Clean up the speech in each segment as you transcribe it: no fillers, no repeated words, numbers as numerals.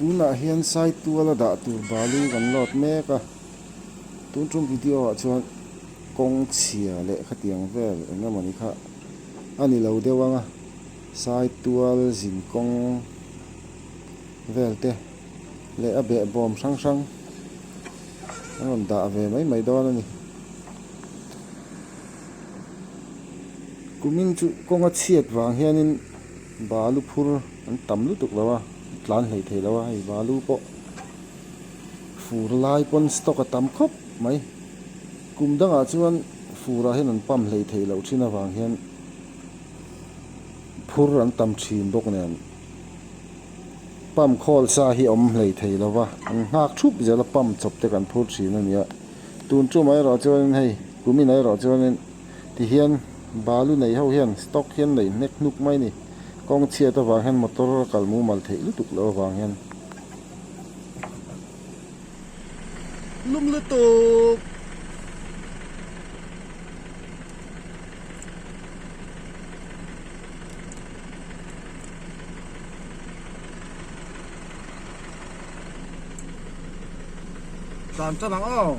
Tunah hian Saituala dah tur balu kan load mek a, tun tum video ah chuan kawng chhia leh khatiang vel eng emawni kha a ni lo deuh ang a, Saitual zin kawng vel te leh a behbawm hrang hrang an rawn dah ve mai mai dawn a ni. Kumin chu kawnga chhiat vang hianin balu phur an tam lutuk lo a, an tlan hlei thei lo a, hei balu pawh fur lai pawn stock a tam khawp mai. Kum dangah chuan furah hian an pump hlei thei loh thin avang hian phur an tam thin bawk nen pump khawl sa hi a awm hlei thei lo va, an nghak thup zel a pump chawp te kan phur thin a nia. Tun tumah erawh chuanin hei kumin erawh chuanin tihian balu nei ho hian stock hian nei hnek hnuk mai a ni. Kawng chhiat avang hian motor a kal mumal theih lutuk loh avang hian. Lum lutuk. Tlan tan ang aw.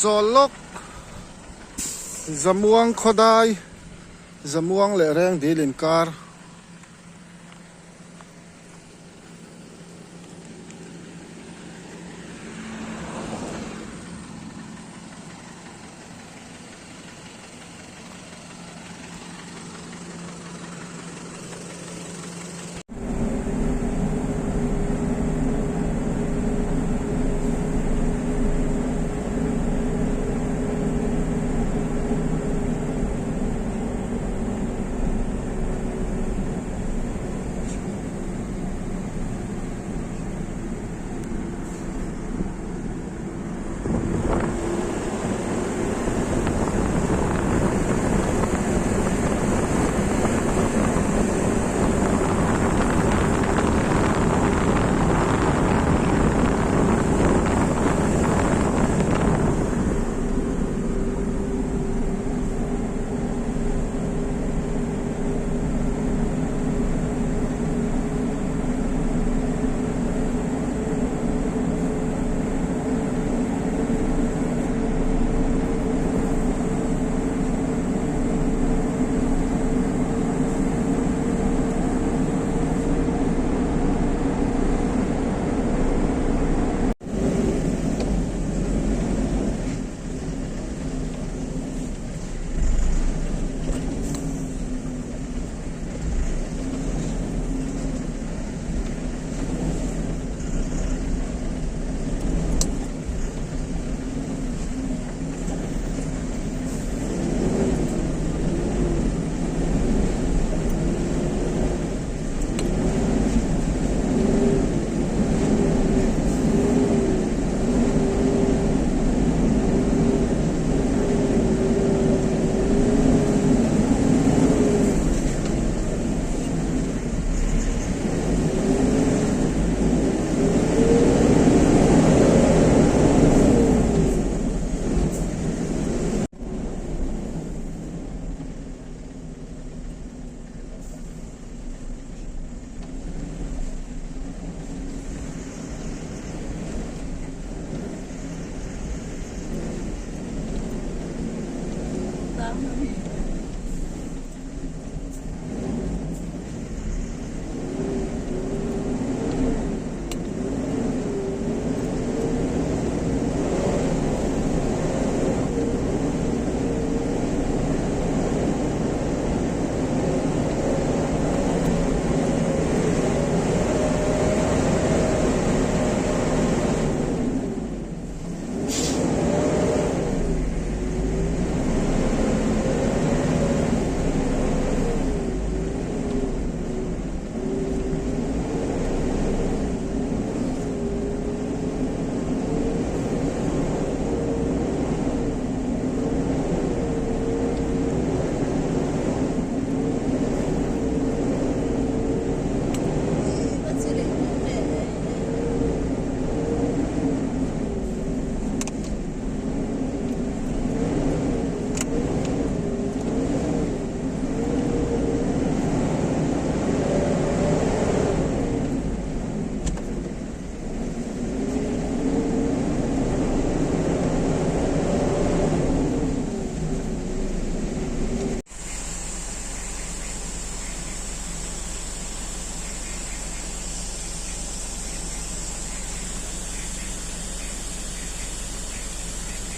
Chawl lawk Zamuang khawdai Zamuang leh Rengdil inkar.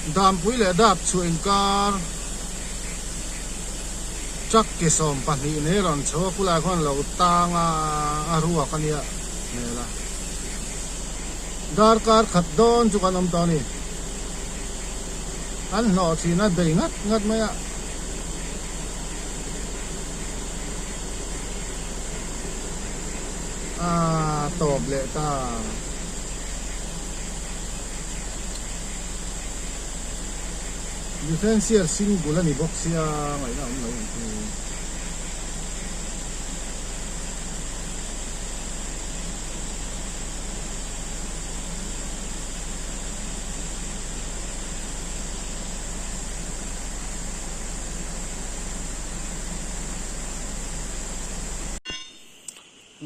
Dampui leh dap chhuah inkar truck ke 12 nei rawn chho a khulai khuan lo tang a a ruak a nia hmel a darkar khat dawn chu kan awm tawh a ni an hlawh thin a bei ngat ngat mai a. A tawp leh ta. Differential single a ni bawk sia ngaihna awm lo ang chu.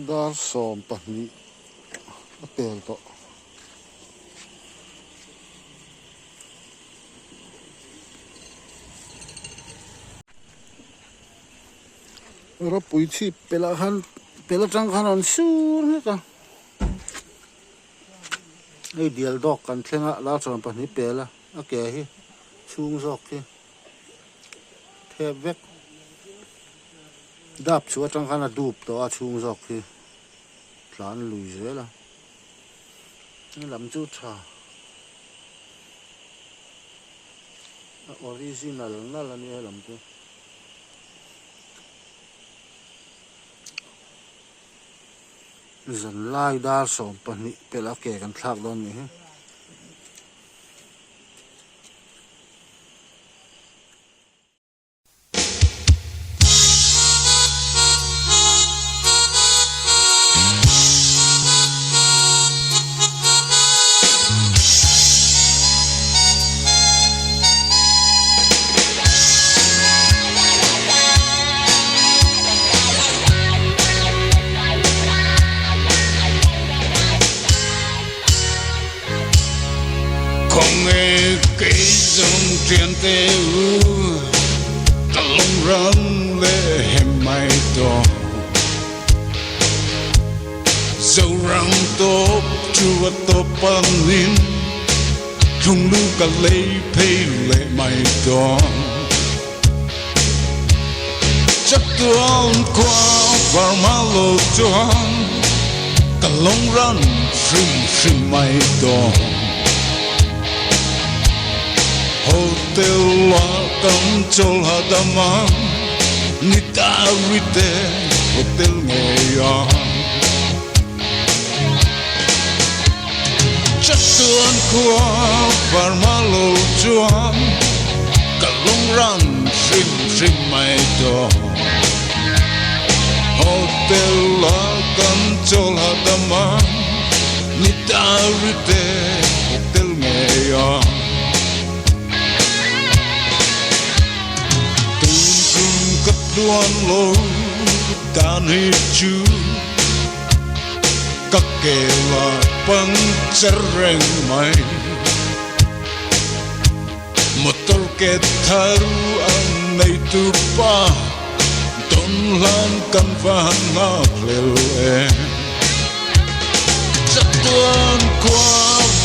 Dar 12 a pel tawh. Ropui chhip pelh ah khan pelh atang khan a rawn sur hlek a hei dial dawk kan thleng a dar 12 pel a a ke hi chhung zawk hi thep vek dap chhuah atang khan a dup tawh a chhung zawk hi tlan lui zel a. He lam chu tha a original nalh a nia he lam chu. Zanlai dar 12 pelh a ke kan thlak dawn nih hi. Khawnge kei zawng thiante u ka lawng ram leh hem mai tawh Zoram tawp chu a tawp angin thlunglu ka lei phei leh mai tawh Chatuan khua Burma lo chuan ka lawng ran hrim hrim mai dawn. Hotel ah kan chawl hahdam a, ni ta rite hotel ngei a. Chatuan khua Burma lo chuan ka lawng ran hrim hrim mai dawn. Hotel ah kan chawl hahdam a, ni ta rite hotel ngei a. Tun tum ka tluan lo dan hi chu ka ke la puncture reng mai. Motor ke thar ang nei tu pa don hlan kan va han nghak hlel em. Chatuan khua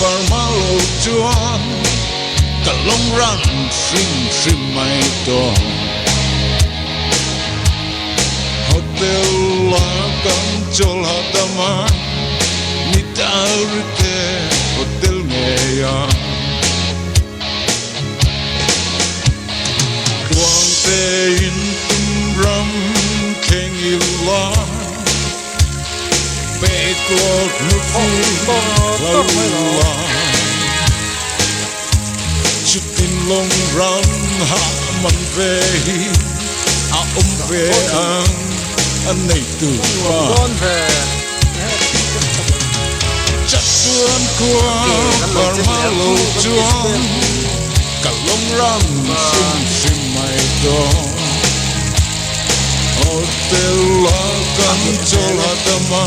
Burma lo chuan ka lawng ran hrim hrim mai dawn. Hotel la kan chawl hahdam a, ni ta rite hotel ngei a. Tluang tein tum ram thleng ila, backlog nu fu hlau ila. Chutin lawng ram hah man ve hi a awm ve ang a neitu pa. Chatuan khua Burma lo chuan ka lawng ram hrim hrim mai dawn. Hotel ah kan chawl hahdam a,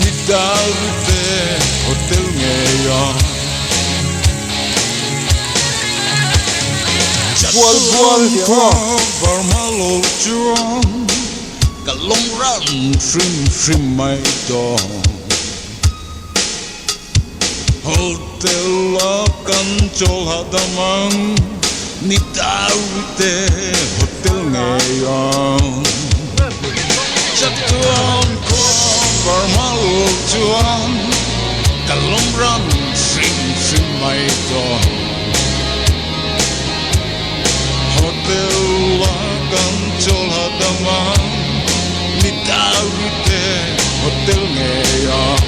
ni dar te hotel ngei a. Chatuan khua Burma lo chuan ka lawng ran hrim hrim mai dawn. Hotel a kan chawl hahdam ang ni Darite hotel ngei ang. Chatuan khua Burma lo chuan ka lawm ran hrim hrim mai dawn. Hotel a kan chawl hahdam ang ni Darite hotel ngei ang.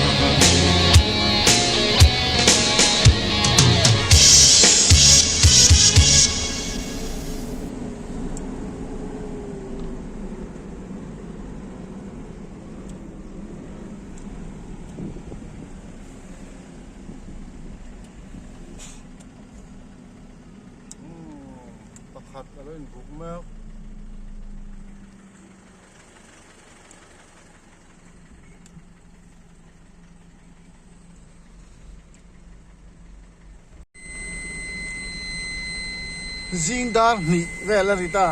Pakhat a lo inbuk mek. Zing dar hnih vel a ri ta.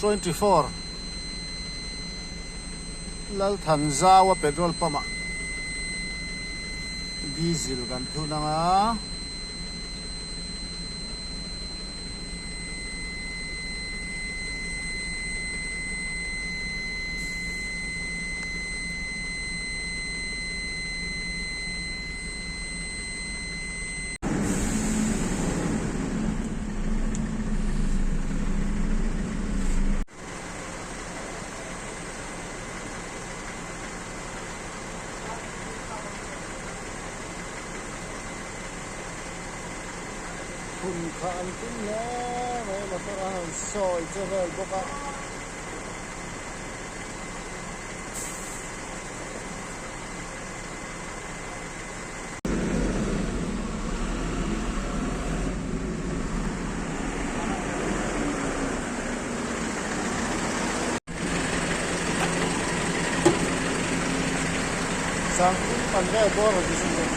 24 Lalthanzaua petrol pump ah diesel kan thun ang a. Phun kha an tum hle mai motor a han sawi che vel bawk a. Sangpui pan vel bawr a ti zung zung.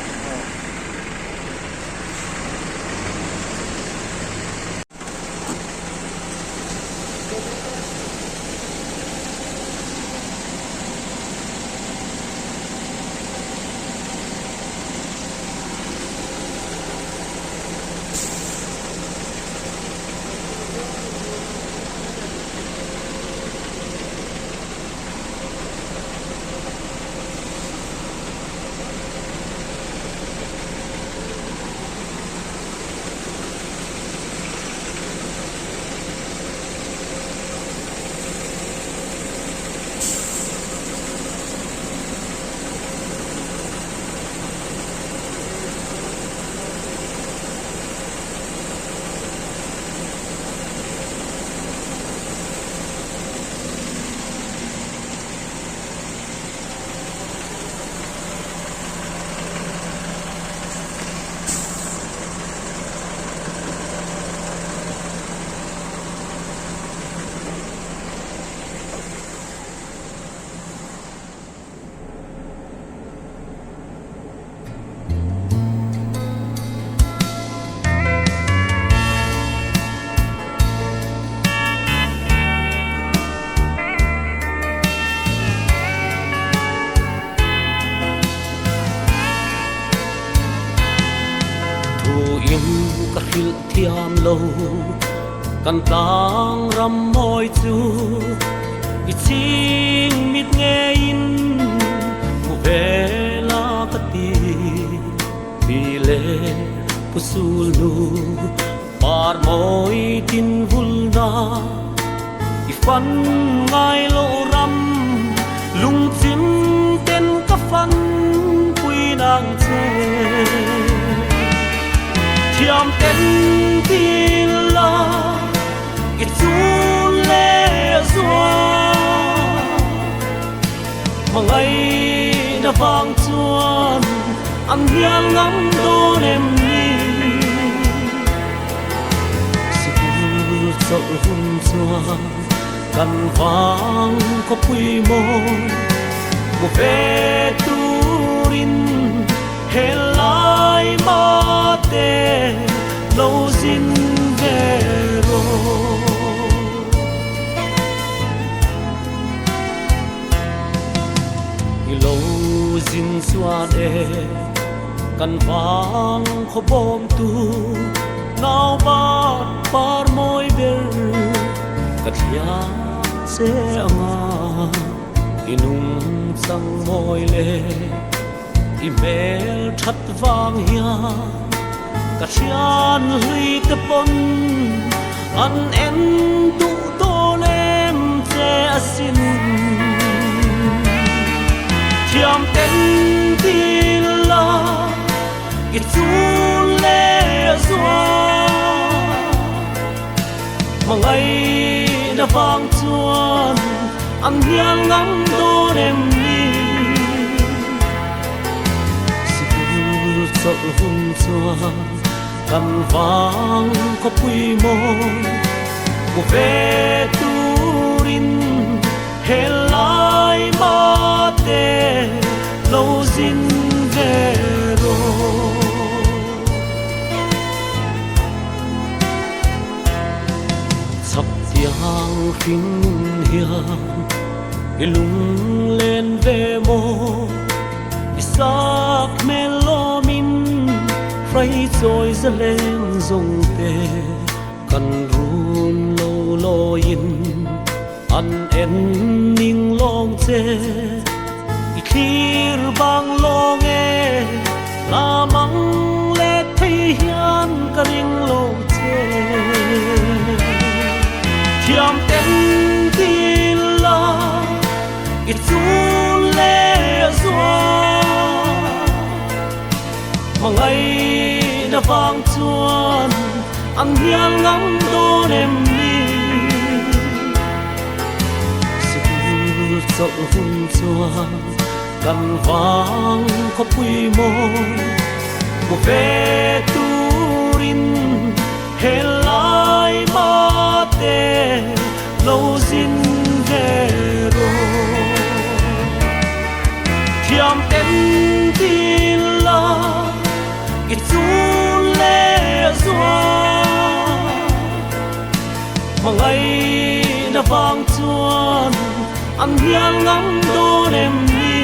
Thu in ka hrilh thiam lo kan tlang ram mawi chu i ching mit ngeiin hmu ve la ka ti pi le pu sul nu par mawi tin vul na i fan ngai lo ram lungchim ten ka fan pui nang che thiam ten tin la i chun le zua hmangai na vang chuan an hial ngam dawn em ni sikul chawlh hun chuan kan vang khawpui mawi hmu ve turin helai mate lo zin ve rawh. I lo Chuan e kan vang khaw bawm tu nau bat par mawi ber ka thliah che anga i nung chang mawi le i hmel that vang hian ka thian hlui te pawn an en duh dawn em che asin. Thiam ten dil la i chul leh zual hmangaihna vang chuan an hnial ngam dawn em ni? Sikul chawlh hun chuan kan vang khawpui mawi hmu ve turin helai mate lo zin ve rawh. Chhak tiang hring hian i lunglen ve maw? I sak hmel lawmin hrai chawi zaleng zawng te kan run lo lawiin an en ning lawng che. I thlir bang lawng e la mang le thei hian ka ring lo che. Thiam ten dil la i chul leh zual hmangaihna vang chuan an hnial ngam dawn em ni? Sikul chawlh hun chuan kan vang khawpui mawi hmu ve turin helai mate lo zin ve rawh. Thiam ten dil la i chul leh zual hmangaihna vang chuan an hnial ngam dawn em ni?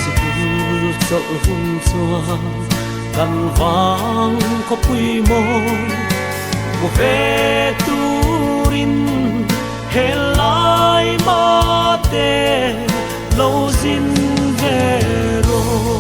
Sikul chawlh hun chuan kan vang khawpui mawi hmu ve turin helai mate lo zin ve rawh.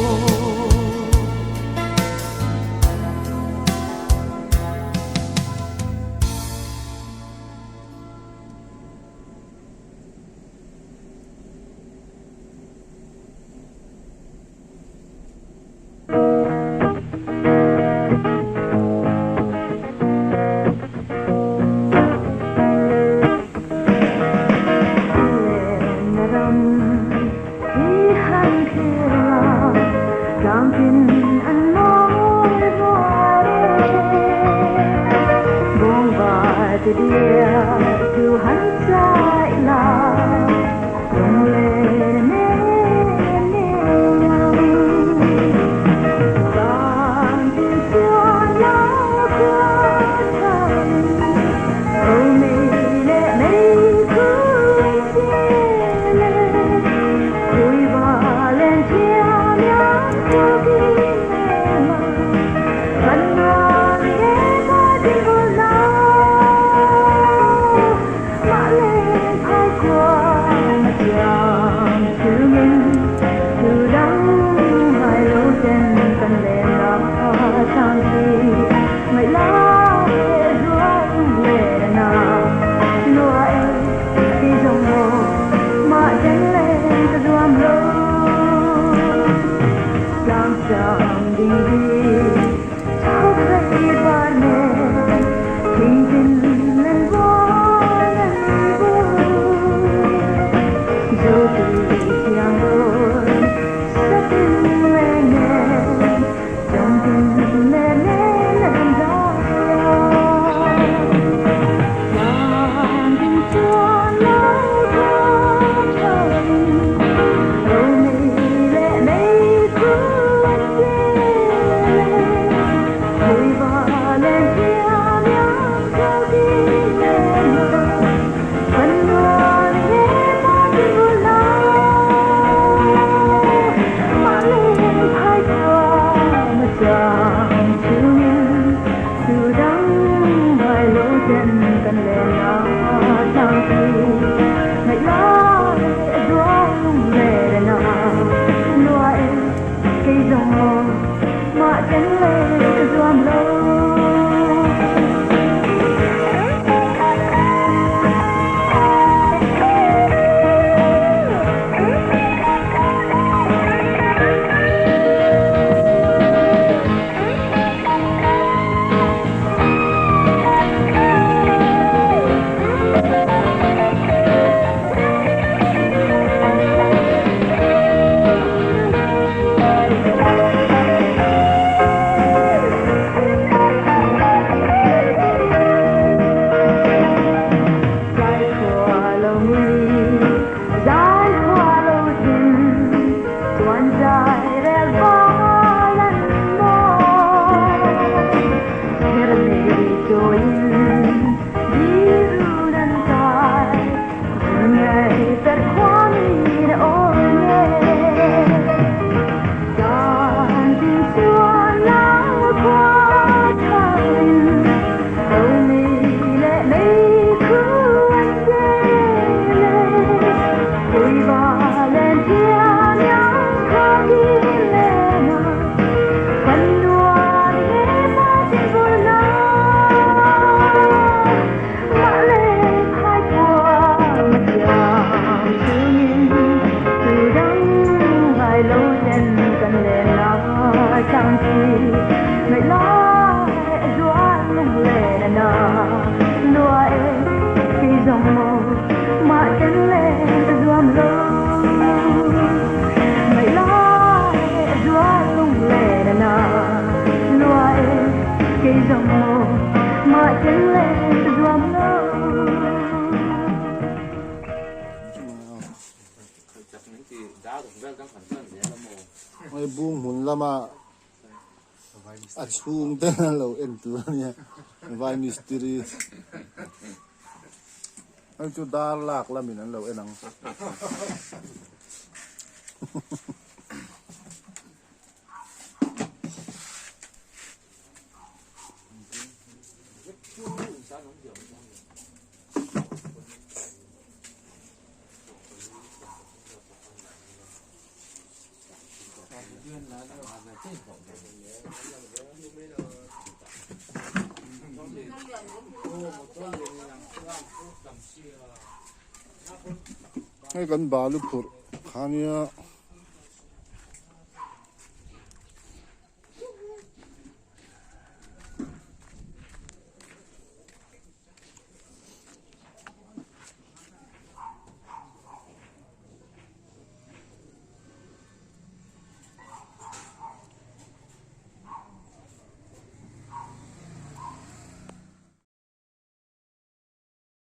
Hei bung hmun lama a chhung te an lo en tur a nia vai mistiri hei chu dar lak lamin an lo en ang. Hei kan balu phurh kha nia.